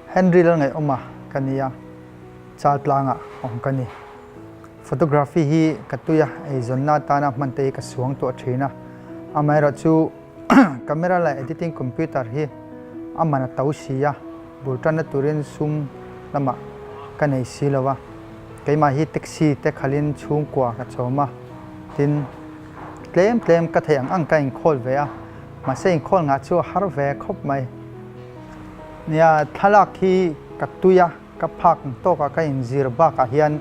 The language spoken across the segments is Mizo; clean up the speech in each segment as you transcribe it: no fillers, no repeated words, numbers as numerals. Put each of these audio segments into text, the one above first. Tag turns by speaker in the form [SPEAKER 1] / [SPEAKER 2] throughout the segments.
[SPEAKER 1] Henry Lalngaihawma ka nia, Chaltlanga awm ka ni. Photography hi ka tui a, eizawnna atana hman te hi ka suang tuah thin a. Amaherawhchu camera leh editing computer hi a man a to si a, bul tanna turin sum lamah ka nei si lo a. Keimah hi taxi te khalhin chhungkua ka chawm a, tin tlem tlem ka theih ang ang ka inkhawl ve a, mahse inkhawl ngah chu a har ve khawp mai. Nia, thlalak hi ka tui a, ka phak ang tawkah ka inzir bakah hian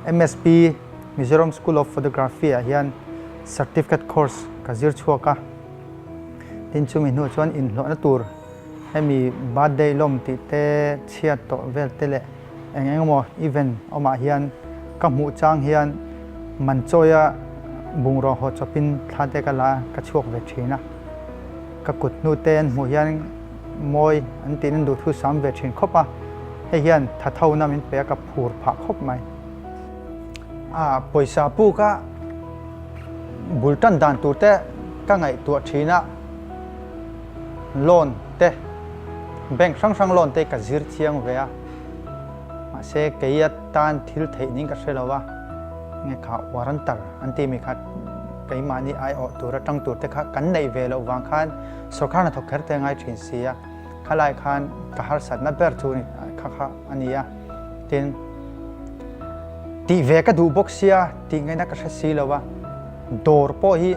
[SPEAKER 1] MSP, Mizoram School of Photography ah hian certificate course ka zir chhuak a, tin chumi hnuah chuan inhlawhna tur hemi birthday lawm tih te chhiat tawh vel te leh eng eng emaw event awmah hian ka hmuh chang hian man chawia bungraw haw chawpin thla te ka la ka chhuak ve thin a, ka kut hnu te an hmuh hian mawi an tiin an duhthu sam ve thin khawp a, hei hian thathona min pe a ka phur phah khawp mai. A pawisa puk a bul tan dan tur te ka ngaihtuah thin a, loan te bank hrang hrang loan te ka zir chiang ve a, mahse kei atan thil theih ning ka hre lo a, nge kha warrantor an tih mi kha keimahni aiawh tur atang tur te kha kan neih ve loh vang khan sawrkar hnathawk kher te a ngai thin si a, khalai khan ka harsatna ber chu kha kha a ni a, tin. Tih ve ka duh bawk sia tih ngaihna ka hre si lo a, dawr pawh hi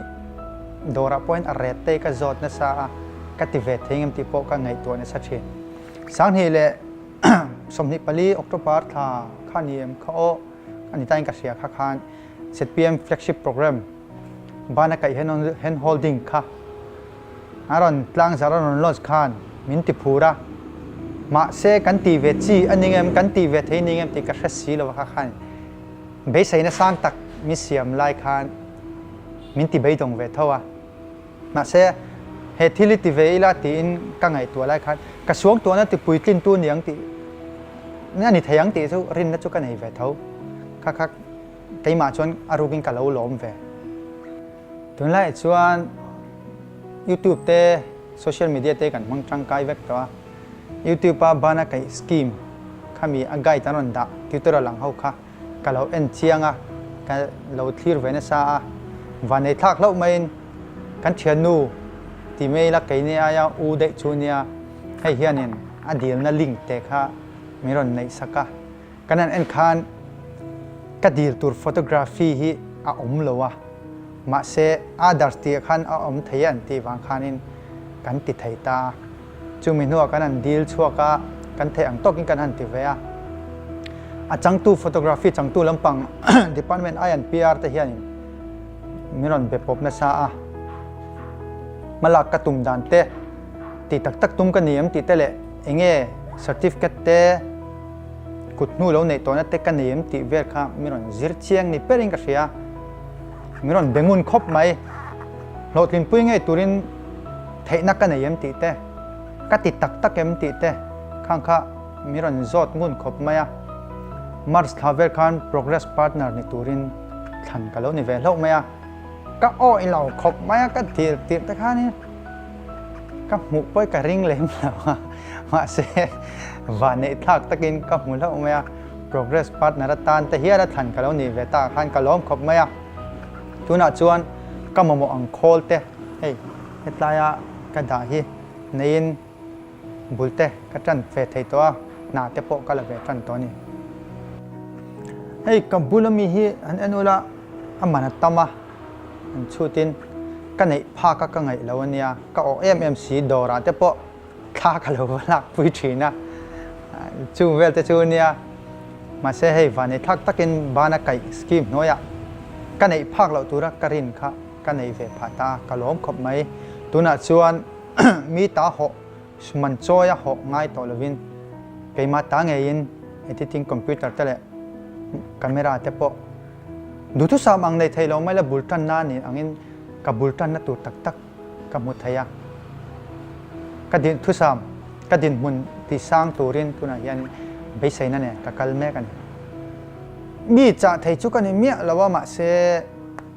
[SPEAKER 1] dawrah pawhin a ret te ka zawt nasa a, ka ti ve thei ngem tih pawh ka ngaihtuah nasa thin. Sanghnih leh 24 October thla kha ni em kha aw a ni tain ka hria kha khan zpm flagship program Bana kaih hand holding kha a rawn tlangzar a rawn launch khan min ti phur a, mahse kan tih ve chi a ni ngem, kan tih ve thei ni ngem tih ka hre si lo kha khan beiseina sang tak min siam lai khan min ti beidawng ve tho a, mahse he thil hi ti ve ila tiin ka ngaihtuah lai khan ka suangtuahna ti puitlintu niang tih a ni thei ang tih chu rinna chu ka nei ve tho kha kha. Keimah chuan a rukin ka lo lawm ve. Tunlaiah chuan YouTube te, social media te kan hmang tangkai vek tawh a. YouTube a bana kaih scheme khami a guide an rawn dah tutorial ang ho kha ka lo en chiang a, ka lo thlir ve nasa a. Vanei thlak hlauh maiin kan thiannu ti mai ila keini aia u daih chu nia hei hianin a dilna link te kha min rawn neih sak a. Kan han en khan ka dil tur photography hi a awm lo a, mahse others tih ah khan a awm thei e an tih vang khanin kan ti thei ta a. Chumi hnuah kan han dil chhuak a, kan theih ang tawkin kan han ti ve a. A changtu photography changtu lampang department I and PR te hianin min rawn be pawp nasa a, hmalak ka tum dan te, tih tak tak tum ka ni em tih te leh enge certificate te, Kut hnu lo neih tawhna te ka nei em tih vel kha mi rawn zir chiang ni perin ka hria. Mi rawn be ngun khawp mai. Hlawhtlinpui ngei turin theihna ka nei em tih te, ka ti tak tak em tih te khang kha mi rawn zawt ngun khawp mai a. March thla vel khan Progress Partner ni turin thlan ka lo ni ve hlauh mai a. Ka awih lo khawp mai a, ka tir tirh te khanin ka hmuh pawh ka ring lem lo a, mahse vanneih thlak takin ka hmu hlauh mai a, progress partner atan te hial a thlan ka lo nih ve takah khan ka lawm khawp mai a, tunah chuan ka mamawh ang khawl te hei hetlaia ka dah hi neiin bul te ka tan ve thei tawh a, hna te pawh ka la ve tan tawh a ni. Hei ka bula mi hi an en ula a man a tam a, an chhutin ka neih phak a ka ngaih lo a nia, ka awh em em si dawrah te pawh thla ka lo va lak pui thin a, chung vel te chu a nia. Mahse hei vanei thlak takin bana kaih scheme hnuaiah ka neih phak loh tura ka rin kha ka nei ve phah ta a, ka lawm khawp mai. Tunah chuan mi ta hawh man chawi a hawh ngai tawh lovin keimah ta ngeiin editing computer te leh camera te pawh Duhthusam ang nei thei lo mai la bul tanna nen angin ka bul tanna tur tak tak ka hmu thei a. Ka dinthusam, ka dinhmun ti sang turin tunah hian beiseina nen ka kal mek a ni. Mi chah thei chu ka ni miah lo a mahse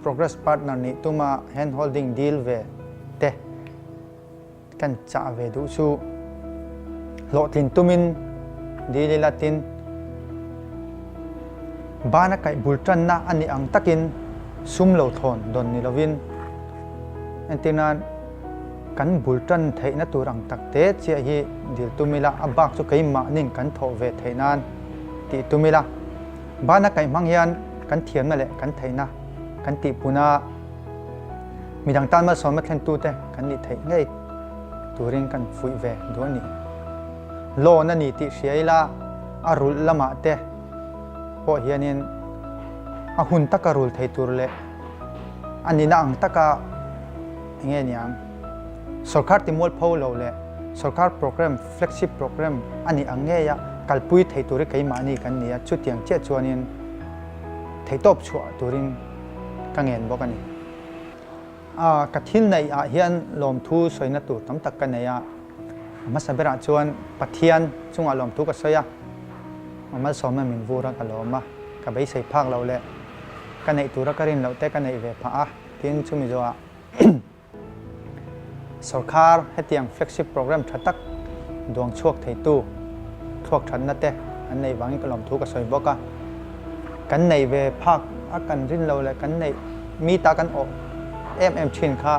[SPEAKER 1] progress partner nih tuma hand holding deal ve te kan chah ve duh chu hlawhtlin tumin. dil ila tin bana kaih bul tanna a nih ang takin sum lo thawn dawn ni lovin entir nan kan bul tan theihna tur ang tak te chiah hi dil tum ila a bak chu keimahnin kan thawh ve theih nan tih tum ila bana kaih hmang hian kan thiamna leh kan theihna kan tihpun a. Midang tan malsawmna thlentute kan nih theih ngei turin kan fuih ve duh a ni. Loan a ni tih hria ila a rulh lamah te pawh hianin a hun taka rul thei tur leh a nihna ang taka eng nge niang sorkar timualpho lo leh sorkar program flagship program a nih ang ngeia kalpui thei tur hi keimahni kan ni a, chutiang chiah chuanin theihtawp chhuah turin ka ngen bawk a ni. A, ka thil neih ah hian lawmthu sawina tur tam tak ka nei a, a hmasa berah chuan Pathian chungah lawmthu ka sawi a, a malsawmna min vur a ka lawm a, ka beisei phak loh leh ka neih tura ka rin loh te ka neih ve phah a, tin chumi zawhah Sorkar hetiang flagship program tha tak duang chhuak theitu thluak thatna te an neih vangin ka lawmthu ka sawi bawk a. Kan neih ve phak a kan rin lo leh kan neih mi ta kan awh em em thin kha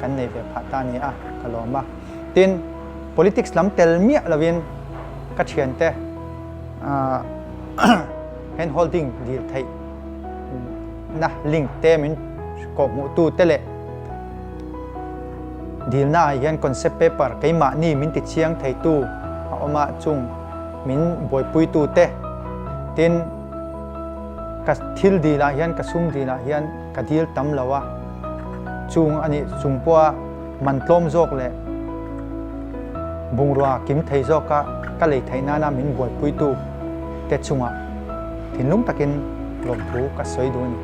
[SPEAKER 1] kan nei ve phah ta a ni a, ka lawm a. Tin, politics lam tel miah lovin ka thiante hand holding dil theih na link te min kawhhmuhtu te leh dilna ah hian concept paper keimahni min ti chiang theitu a awm a, chung min buaipuitu te tin ka thil dil ah hian ka sum dil ah hian ka dil tam lo a, chung a nih chung pawha man tlawm zawk leh bungrua kim thei zawka ka lei theih nana min buaipuitu te chungah thinlung takin lawmthu ka sawi duh a ni.